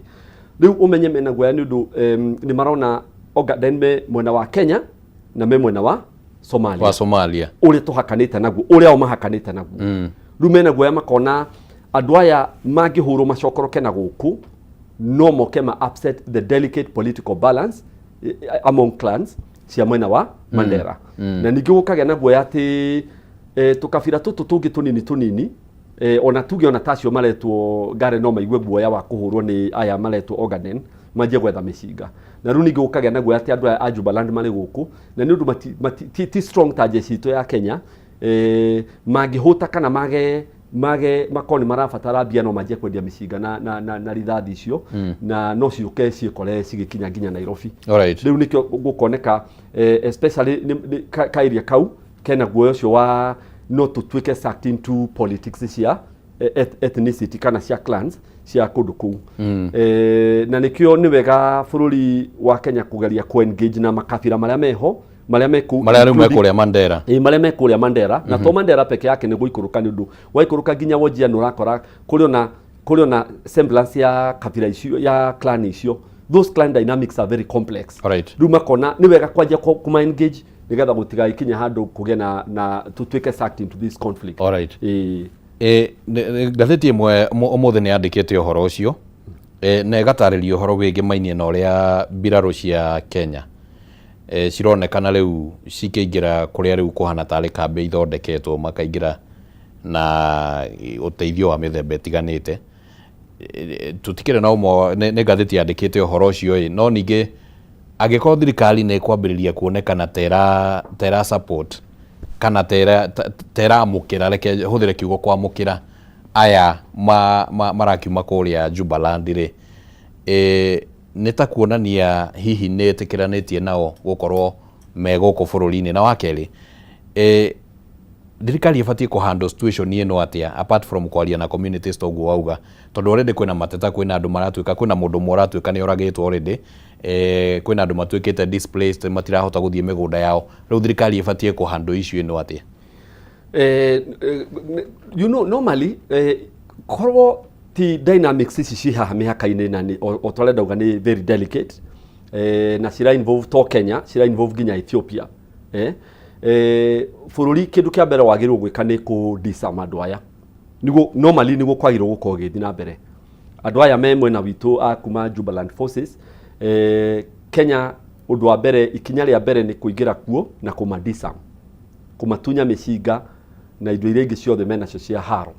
Rĩu ũmenye mena guoya nĩ ũndũ nĩ marona Ogaden me mwena wa Kenya na me mwena wa Somalia. Wa Somalia. Ũrĩa tũhakanĩte naguo, ũrĩa o mahakanĩte naguo. Rĩu mena guoya makona andũ aya mangĩhũrwo macokoroke na gũkũ no moke ma upset the delicate political balance among clans cia mwena wa Mandera. Na ningĩ gũkagĩa na guoya atĩ tũkabira tũtũ tũngĩ tũnini tũnini, ona tuge ona tacio maretwo Ngare no maigue guoya wa kũhũrwo nĩ aya maretwo Ogaden manjie gwetha mĩcinga. Na rĩu ningĩ gũkagĩa na guoya atĩ andũ aya a Jubaland marĩ gũkũ na nĩ ũndũ ti strong ta jeshi itũ ya Kenya, mangĩhũta kana mage makorwo nĩ marabatara mbia no manjie kwendia mĩcinga na rithathi icio na no ciũke ciĩkore cigĩkinya nginya Nairobi. Rĩu nĩkĩo gũkoneka, especially ka area kau kena guoya ũcio wa no tũtuĩke sucked into politics cia ethnicity kana cia clans cia kũndũ kũu. Na nĩkĩo nĩ wega bũrũri wa Kenya kũgeria kũ engage na makabira marĩa meho, marĩa me kũu. Marĩa rĩu me kũrĩa Mandera. Ĩ, marĩa me kũrĩa Mandera, na to Mandera peke yake, nĩ gũikũrũka, nĩ ũndũ waikũrũka nginya Wajir nĩ ũrakora kũrĩ ona semblance ya kabira icio, ya clan icio. Those clan dynamics are very complex. Rĩu makona nĩ wega kwanjia kũma engage nĩgetha gũtigagĩkinya handũ kũgĩe na tũtuĩke sucked into this conflict. Ĩ. E, ngathĩti ĩmwe ũmũthĩ nĩ yandĩkĩte ũhoro ũcio na ĩgatarĩria ũhoro wĩgĩmainie na ũrĩa mbirarũ cia Kenya cironekana rĩu cikĩingĩra kũrĩa rĩu kũhana tarĩ kambĩ ithondeketwo, makaingĩra na ũteithio wa mĩthemba ĩtiganĩte. Tũtikĩrĩ na ũmwe nĩ ngathĩti yandĩkĩte ũhoro ũcio ĩ, no ningĩ angĩkorwo thirikari nĩ ĩkwambĩrĩria kuonekana tera support kana tera amũkĩra, reke hũthĩre kiugo kwamũkĩra aya marakiuma kũrĩa Jubaland rĩ, nĩ ta kuonania hihi nĩ ĩtĩkĩranĩtie nao gũkorwo me gũkũ bũrũri-inĩ. Na wa kerĩ, thirikari ĩbatiĩ kũ handle situation ĩno atĩa, apart from kwaria na communities toguo wauga? Tondũ already kwĩna mateta, kwĩna andũ maratuĩka, kwĩna mũndũ ũmwe ũratuĩka nĩ oragĩtwo already, kwĩna andũ matuĩkĩte displaced, matirahota gũthiĩ mĩgũnda yao. Rĩu thirikari ĩbatiĩ kũ handle issue ĩno atĩa? Normally korwo ti dynamics ici ci haha mĩhaka-inĩ na o ta ũrĩa ndauga nĩ very delicate, na cira involve to Kenya, cira involve nginya Ethiopia. Bũrũri kĩndũ kĩa mbere wagĩrĩirwo gwĩka nĩ kũ disarm andũ aya. Nĩguo normally nĩguo kwagĩrĩirwo gũkorwo gĩthiĩ na mbere. Andũ aya me mwena witũ a kuma Jubaland Forces, Kenya ũndũ wa mbere, ikinya rĩa mbere nĩ kũingĩra kuo na kũma disarm, kũmatunya mĩcinga na indo iria ingĩ ciothe menacio cia haro,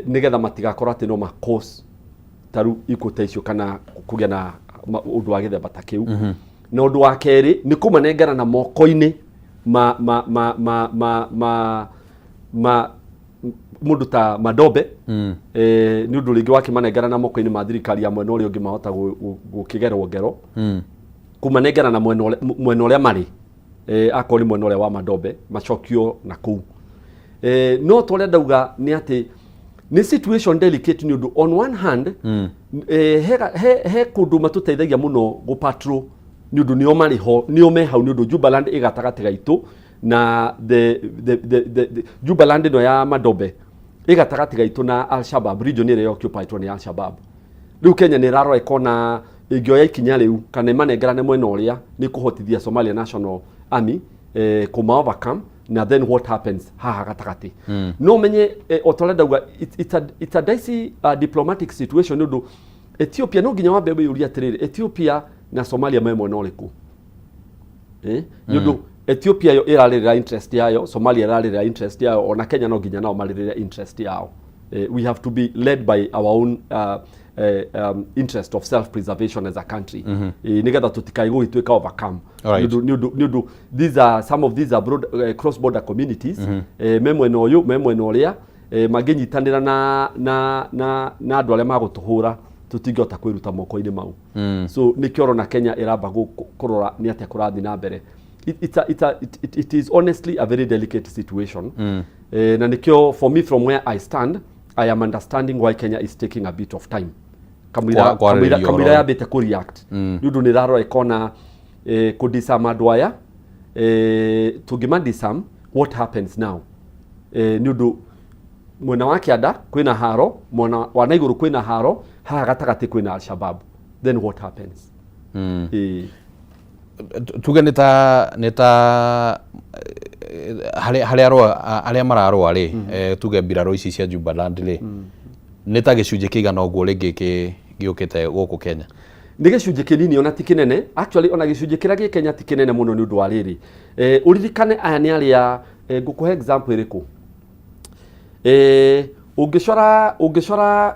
nĩgetha matigakorwo atĩ no ma cause ta rĩu ikuũ ta icio kana kũgĩa na ũndũ wa gĩthemba ta kĩu. Na ũndũ wa kerĩ nĩ kũmanengera na moko-inĩ ma mũndũ ta Madobe, nĩ ũndũ rĩngĩ wakĩmanengera na moko-inĩ ma thirikari ya mwena ũrĩa ũngĩ mahota gũkĩgerwo ngero. Kũmanengera na mwena ũrĩa marĩ, akorwo nĩ mwena ũrĩa wa Madobe, macokio na kũu. No ta ũrĩa ndauga nĩ atĩ nĩ situation delicate, nĩ ũndũ on one hand he kũndũ matũteithagia mũno gũ patrol, nĩ ũndũ nĩo marĩ ho, nĩo me hau, nĩ ũndũ Jubaland ĩ gatagatĩ gaitũ na the Jubaland ĩno ya Madobe ĩ gatagatĩ gaitũ na Al-Shabaab region ĩrĩa occupied nĩ Al-Shabaab. Rĩu Kenya nĩ ĩrarora ĩkona ĩngĩoya ikinya rĩu kana ĩmanengerane mwena ũrĩa nĩ kũhotithia Somalia National Army kũma overcome, na then what happens haha gatagatĩ? No menye o ta ũrĩa ndauga, it's a dicey diplomatic situation, nĩ ũndũ Ethiopia no nginya wambe wĩyũrie atĩrĩrĩ, Ethiopia na Somalia me mwena ũrĩkũ? Nĩ ũndũ Ethiopia yo ĩrarĩrĩra interest yayo, Somalia ĩrarĩrĩra interest yayo, ona Kenya no nginya nao marĩrĩre interest yao. We have to be led by our own interest of self preservation as a country, nĩgetha tũtikae gũgĩtuĩka overcome. Nĩ ũndũ these are some of these are broad, cross border communities. Me mwena ũyũ, me mwena ũrĩa, mangĩnyitanĩra na andũ arĩa magũtũhũra, tũtingĩhota kwĩruta moko-inĩ mau. So nĩkĩo ũrona Kenya ĩramba kũrora nĩ atĩa kũrathiĩ na mbere. It, it's a, it's a, it, it, it is honestly a very delicate situation. Na nĩkĩo for me, from where I stand, I am understanding why Kenya is taking a bit of time kamũira Kwarĩrĩria kamũira ũhoro. Yambĩte kũ react, nĩ ũndũ nĩ ĩrarora ĩkona kũ disarm andũ aya, tũngĩma disarm, what happens now? Nĩ ũndũ mwena wa kĩanda kwĩna haro, mwena wa na igũrũ kwĩna haro, haha gatagatĩ kwĩna Al-Shabaab, then what happens? Tuge nĩ ta harĩa arũa arĩa mararũa rĩ, tuge mbirarũ ici cia Jubaland rĩ, nĩ ta gĩcunjĩ kĩigana ũguo rĩngĩ gĩũkĩte gũkũ Kenya? Nĩ gĩcunjĩ kĩnini, ona ti kĩnene actually, ona gĩcunjĩ kĩrĩa gĩ Kenya ti kĩnene mũno, nĩ ũndũ wa rĩrĩ, ũririkane aya nĩ arĩa, ngũkũhe example ĩrĩkũ? Ũngĩcora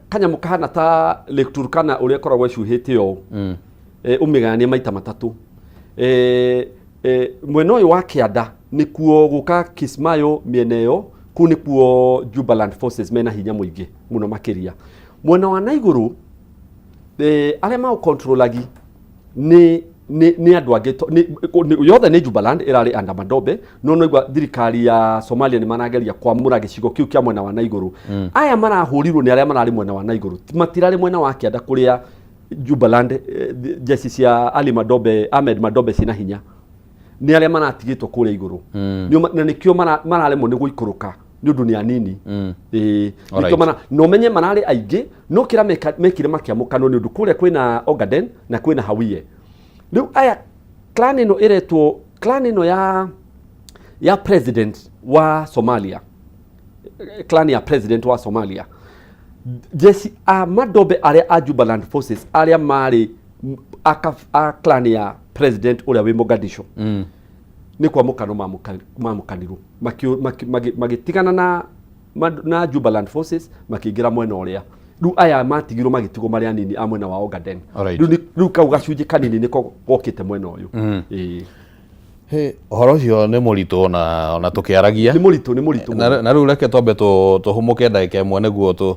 kanyamũ kahana ta Lake Turkana ũrĩa ĩkoragwo ĩcuhĩte ũũ, ũmĩgayanie maita matatũ, mwena ũyũ wa kĩanda nĩkuo gũka Kismayo, mĩena ĩyo kũu nĩkuo Jubaland Forces mena hinya mũingĩ mũno makĩria. Mwena wa na igũrũ, arĩa maũkontrolagi nĩ Nĩ andũ angĩ yothe nĩ Jubaland ĩrarĩ under Madobe, no no igua thirikari ya Somalia nĩ marageria kwamũra gĩcigo kĩu kĩa mwena wa na igũrũ. Aya marahũrirwo nĩ arĩa mararĩ mwena wa na igũrũ, matirarĩ mwena wa kĩanda kũrĩa Jubaland, jeshi cia Ali Madobe, Ahmed Madobe cina hinya. Nĩ arĩa maratigĩtwo kũrĩa igũrũ. Na nĩkĩo mararemwo nĩ gũikũrũka nĩ ũndũ nĩ anini. Ĩĩ, nĩkĩo na ũmenye mararĩ aingĩ, no kĩrĩa mekire makĩamũkanwo nĩ ũndũ kũrĩa kwĩna Ogaden na kwĩna Hawiye. Rĩu aya clan ĩno ĩretwo clan ĩno ya president wa Somalia, clan ya president wa Somalia, jeshi a Madobe arĩa a Jubaland Forces arĩa marĩ a clan ya president ũrĩa wĩ Mogadishu nĩ kwamũkanwo mamũkanirwo, magĩtigana na Jubaland Forces, makĩingĩra mwena ũrĩa. Rĩu aya matigirwo, magĩtigwo marĩ anini a mwena wa Ogaden. Rĩu kau gacunjĩ kanini nĩko gokĩte mwena ũyũ. Ĩĩ. He, ũhoro ũcio nĩ mũritũ ona tũkĩaragia. Nĩ mũritũ, nĩ mũritũ. Na rĩu reke twambe tũhũmũke ndagĩka ĩmwe nĩguo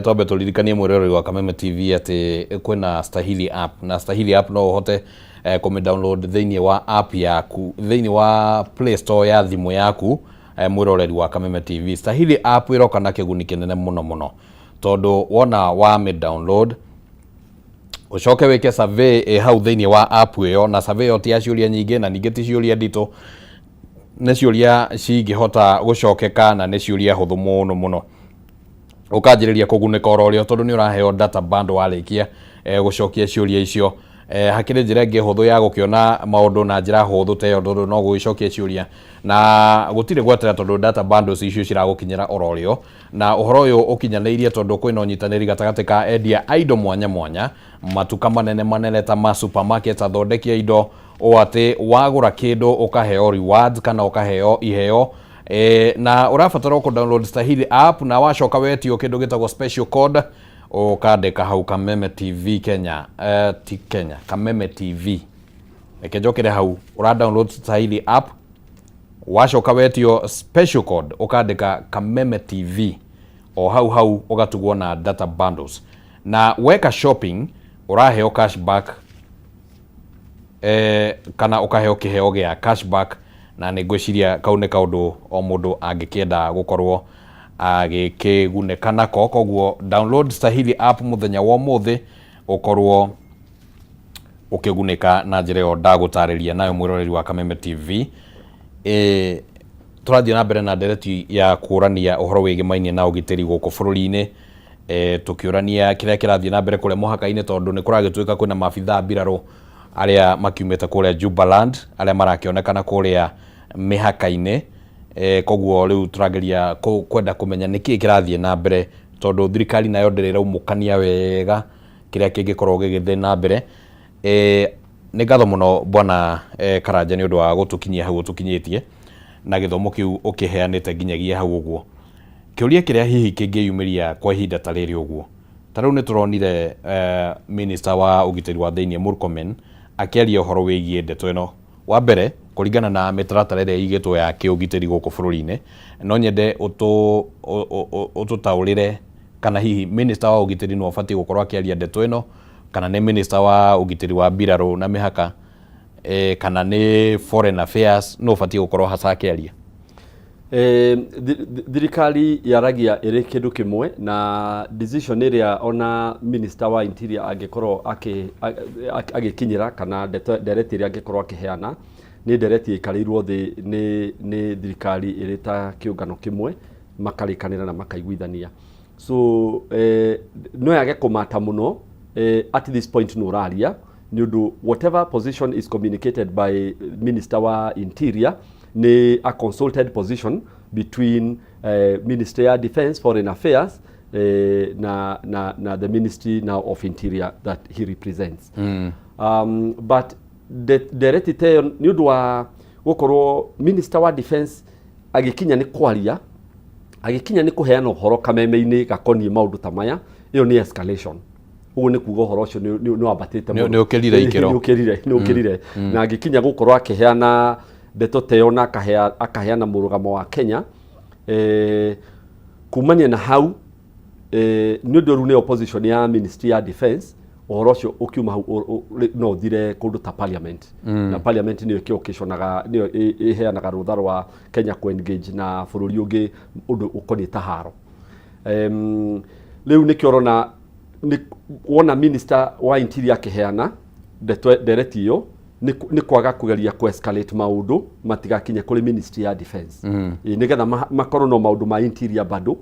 twambe tũririkanie mwĩroreri wa Kameme TV atĩ kwĩna Stahili app, na Stahili app no ũhote kũmĩ download thĩinĩ wa app yaku, thĩinĩ wa Play Store ya thimũ yaku. Mwĩroreri wa Kameme TV, Stahili app ĩroka na kĩguni kĩnene mũno mũno, tondũ wona wa mĩ download, ũcoke wĩke survey ĩ hau thĩinĩ wa app ĩyo, na survey ĩyo ti ya ciũria nyingĩ na ningĩ ti ciũria nditũ, nĩ ciũria cingĩhota gũcokeka na nĩ ciũria hũthũ mũno mũno. Ũkanjĩrĩria kũgunĩka oro rĩo, tondũ nĩ ũraheo data bundle warĩkia gũcokia ciũria icio. Hakĩrĩ njĩra ĩngĩ hũthũ ya gũkĩona maũndũ na njĩra hũthũ ta ĩyo, tondũ no gũgĩcokia ciũria na gũtirĩ gwetera, tondũ data bundles icio ciragũkinyĩra oro rĩo. Na ũhoro ũyũ ũkinyanĩirie tondũ kwĩna ũnyitanĩri gatagatĩ ka endia a indo mwanya mwanya, matuka manene manene ta ma supermarket, athondeki a indo, o atĩ wagũra kĩndũ ũkaheo rewards kana ũkaheo iheo. Na ũrabatara kũ download Stahili app, na wacoka wetio kĩndũ gĩtagwo special code, ũkandĩka hau Kameme TV Kenya, ti Kenya, Kameme TV. Reke njokere hau. Ũra download Stahili app, wacoka wetio special code, ũkandĩka Kameme TV o hau hau, ũgatugwo na data bundles, na weka shopping ũraheo cashback, kana ũkaheo kĩheo gĩa cashback. Na nĩ ngwĩciria kau nĩ kaũndũ o mũndũ angĩkĩenda gũkorwo agĩkĩgunĩka nako. Koguo download Stahili app mũthenya wa ũmũthĩ, ũkorwo ũkĩgunĩka na njĩra ĩyo ndagũtarĩria nayo. Mwĩroreri wa Kameme TV, tũrathiĩ na mbere na ndereti ya kũrania ũhoro wĩgĩmainie na ũgitĩri gũkũ bũrũri-inĩ, tũkĩũrania kĩrĩa kĩrathiĩ na mbere kũrĩa mũhaka-inĩ, tondũ nĩ kũragĩtuĩka kwĩna maabitha a mbirarũ arĩa makiumĩte kũrĩa Jubaland arĩa marakĩonekana kũrĩa mĩhaka-inĩ. Koguo rĩu tũrageria kwenda kũmenya nĩkĩĩ kĩrathiĩ na mbere, tondũ thirikari nayo ndĩrĩ ĩraumũkania wega kĩrĩa kĩngĩkorwo gĩgĩthiĩ na mbere. Nĩ ngatho mũno bwana Karanja nĩ ũndũ wa gũtũkinyia hau ũtũkinyĩtie na gĩthomo kĩu ũkĩheanĩte nginyagia hau ũguo. Kĩũria kĩrĩa hihi kĩngĩyumĩria kwa ihinda ta rĩrĩ ũguo, ta rĩu nĩ tũronire minister wa ũgitĩri wa thĩinĩ Murkomen akĩaria ũhoro wĩgiĩ ndeto ĩno. Wa mbere, kũringana na mĩtaratara ĩrĩa ĩigĩtwo ya kĩũgitĩri gũkũ bũrũri-inĩ, no nyende ũtũtaũrĩre kana hihi minister wa ũgitĩri no ũbatiĩ gũkorwo akĩaria ndeto ĩno, kana nĩ minister wa ũgitĩri wa mbirarũ na mĩhaka, kana nĩ foreign affairs no ũbatiĩ gũkorwo hasa akĩaria? Thirikari yaragia ĩrĩ kĩndũ kĩmwe, na decision ĩrĩa ona minister wa interior angĩkorwo agĩkinyĩra kana ndereti ĩrĩa angĩkorwo akĩheana nĩ ndereti ĩikarĩirwo thĩ nĩ thirikari ĩrĩ ta kĩũngano kĩmwe, makarĩkanĩra na makaiguithania. So no yage kũmata mũno at this point no ũraria nĩ ũndũ whatever position is communicated by minister wa interior nĩ a consulted position between ministry ya defense, foreign affairs, na the ministry now of interior that he represents. But ndereti ta ĩyo, nĩ ũndũ wa gũkorwo minister wa defense agĩkinya nĩ kwaria, agĩkinya nĩ kũheana ũhoro kameme-inĩ gakoniĩ maũndũ ta maya, ĩyo nĩ escalation. Ũguo nĩ kuga ũhoro ũcio nĩ wambatĩte mũno. Nĩ ũkĩrire ikĩro. Nĩ ũkĩrire na angĩkinya gũkorwo akĩheana ndeto ta ĩyo na akaheana mũrũgamo wa Kenya, kumania na hau, nĩ ũndũ rĩu nĩ opposition ya ministry ya defense. Ũhoro ũcio ũkiuma hau no ũthire kũndũ ta parliament. Na parliament nĩyo ĩkĩocationaga, nĩyo ĩheanaga rũtha rwa Kenya kũ engage na bũrũri ũngĩ ũndũ ũkoniĩ ta haro. Rĩu nĩkĩo ũrona nĩ wona minister wa interior akĩheana ndeto ndereti ĩyo nĩ kwaga kũgeria kũ escalate maũndũ matigakinye kũrĩ ministry ya defense. Ĩ, nĩgetha makorwo no maũndũ ma interior bado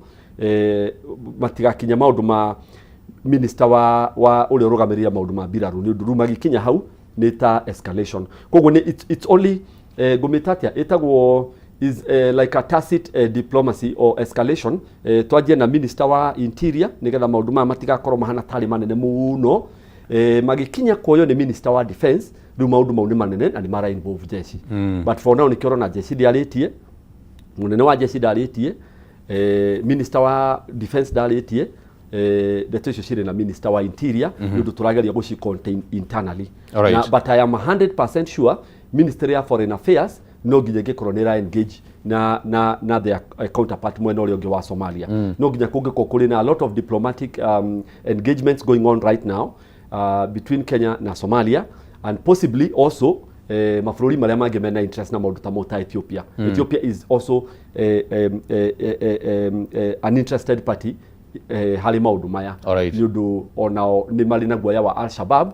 matigakinye maũndũ ma minister wa ũrĩa ũrũgamĩrĩire maũndũ ma mbirarũ, nĩ ũndũ rĩu magĩkinya hau nĩ ta escalation. Koguo nĩ it's only ngũmĩta atĩa, ĩtagwo is like a tacit diplomacy or escalation. Twanjie na minister wa interior nĩgetha maũndũ maya matigakorwo mahana tarĩ manene mũno. Magĩkinya kuoywo nĩ minister wa defense, rĩu maũndũ mau nĩ manene na nĩ mara involve jeshi. But for now nĩkĩo ũrona jeshi ndĩarĩtie, mũnene wa jeshi ndarĩtie, minister wa defense ndarĩtie. Ndeto icio cirĩ na minister wa interior nĩ ũndũ tũrageria gũci contain internally. Na, but I am 100% sure Ministry ya Foreign Affairs no nginya ĩngĩkorwo nĩ ĩra engage na their counterpart mwena ũrĩa ũngĩ wa Somalia. No nginya kũngĩkorwo kũrĩ na a lot of diplomatic engagements going on right now between Kenya na Somalia and possibly also mabũrũri marĩa mangĩ mena interest na maũndũ ta mau ta Ethiopia. Ethiopia is also an interested party harĩ maũndũ maya nĩ ũndũ onao nĩ marĩ na guoya wa Al-Shabaab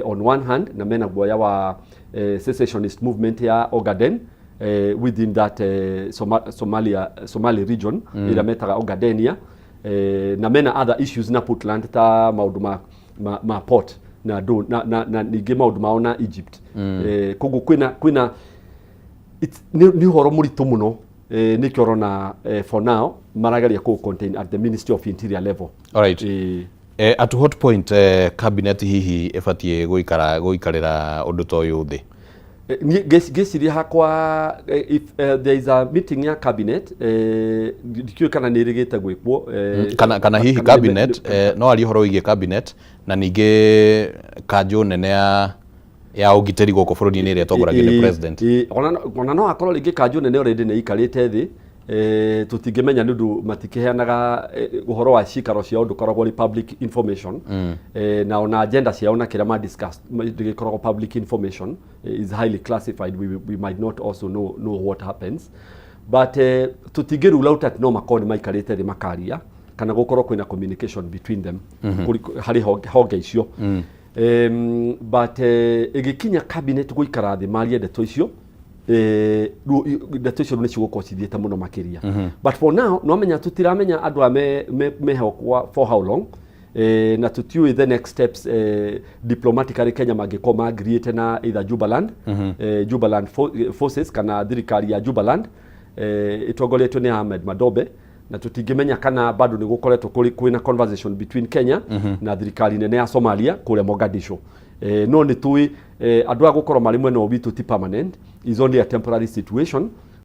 on one hand, na mena guoya wa secessionist movement ya Ogaden within that Somalia, Somali region ĩrĩa metaga Ogadenia, na mena other issues na Puntland ta maũndũ ma port na, na ningĩ maũndũ mao na Egypt. Koguo kwĩna nĩ ũhoro mũritũ mũno. Nĩkĩo ũrona for now marageria kũ contain at the Ministry of Interior level. Alright. At what point cabinet hihi ĩbatiĩ gũikara gũikarĩra ũndũ ta ũyũ thĩ? Niĩ ngĩciria hakwa, if there is a meeting ya cabinet, ndikĩũĩ kana nĩ ĩrĩgĩte gwĩkwo. Kana hihi cabinet no arie ũhoro wĩgiĩ cabinet na ningĩ kanjũ nene ya ũgitĩri gũkũ bũrũri-inĩ ĩrĩa ĩtongoragio nĩ president. Ĩ, ona no akorwo rĩngĩ kanjũ nene already nĩ ikarĩte thĩ. Tũtingĩmenya nĩ ũndũ matikĩheanaga ũhoro wa cikaro ciao, ndũkoragwo ũrĩ public information. Na ona agenda ciao na kĩrĩa ma discuss ndĩgĩkoragwo public information, is highly classified. We might not also know what happens, but tũtingĩ rule out atĩ no makorwo nĩ maikarĩte thĩ makaria kana gũkorwo kwĩna communication between them harĩ honge icio. But ĩgĩkinya cabinet gũikara thĩ marie ndeto icio, ndeto icio nĩ cigũkorwo cithiĩte mũno makĩria. But for now no menya tũtiramenya andũ aya meho for how long, na tũtiũĩ the next steps diplomatically Kenya mangĩkorwo magiriĩte na either Jubaland, Jubaland forces kana thirikari ya Jubaland ĩtongoretio nĩ Ahmed Madobe, na tũtingĩmenya kana bado nĩ gũkoretwo kũrĩ kwĩna conversation between Kenya na thirikari nene ya Somalia kũrĩa Mogadishu. No nĩ tũĩ andũ aya gũkorwo marĩ mwena ũyũ witũ ti permanent, is only a temporary situation.